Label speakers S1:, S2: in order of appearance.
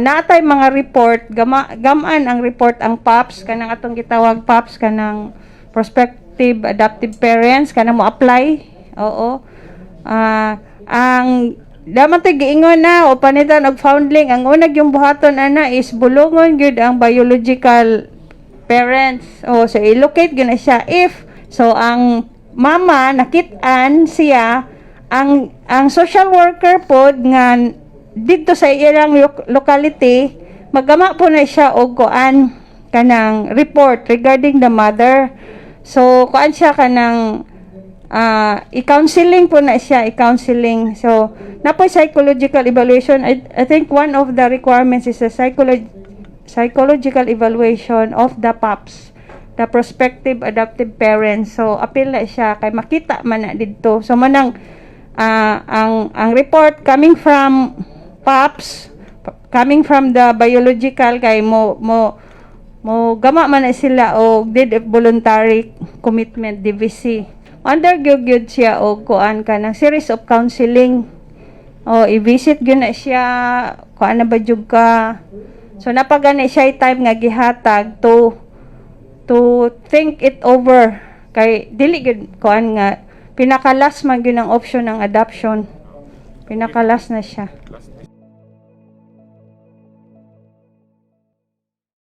S1: Natay mga report gama, gamaan ang report ang PAPS, kanang atong gitawag PAPS, kanang prospective adoptive parents, kanang mo apply. Oo. Ang daman tay giingon na o panitan og foundling, ang unag yung buhaton ana is bulungon gyud ang biological parents. O so i-locate gyud na siya. If so ang mama nakit-an siya, ang social worker pod nga didto sa ilang locality magama po na siya og kuan, kanang report regarding the mother. So kuan siya, kanang i-counseling po na siya, i-counseling. So napoy psychological evaluation. I think one of the requirements is a psychological evaluation of the PAPS, the prospective adoptive parents. So apil na siya kay makita man na didto. So manang ang report coming from PAPS, coming from the biological, kay mo gama man na sila og deed of voluntary commitment, DVC. Undergo gyud siya og kuan, kanang series of counseling. O i-visit gyud na siya, kuan na ba jud ka. So napagani siya time nga gihatag to think it over kay dili gyud kuan nga pinaka-last man gyud ang option ng adoption. Pinaka-last na siya.
S2: Last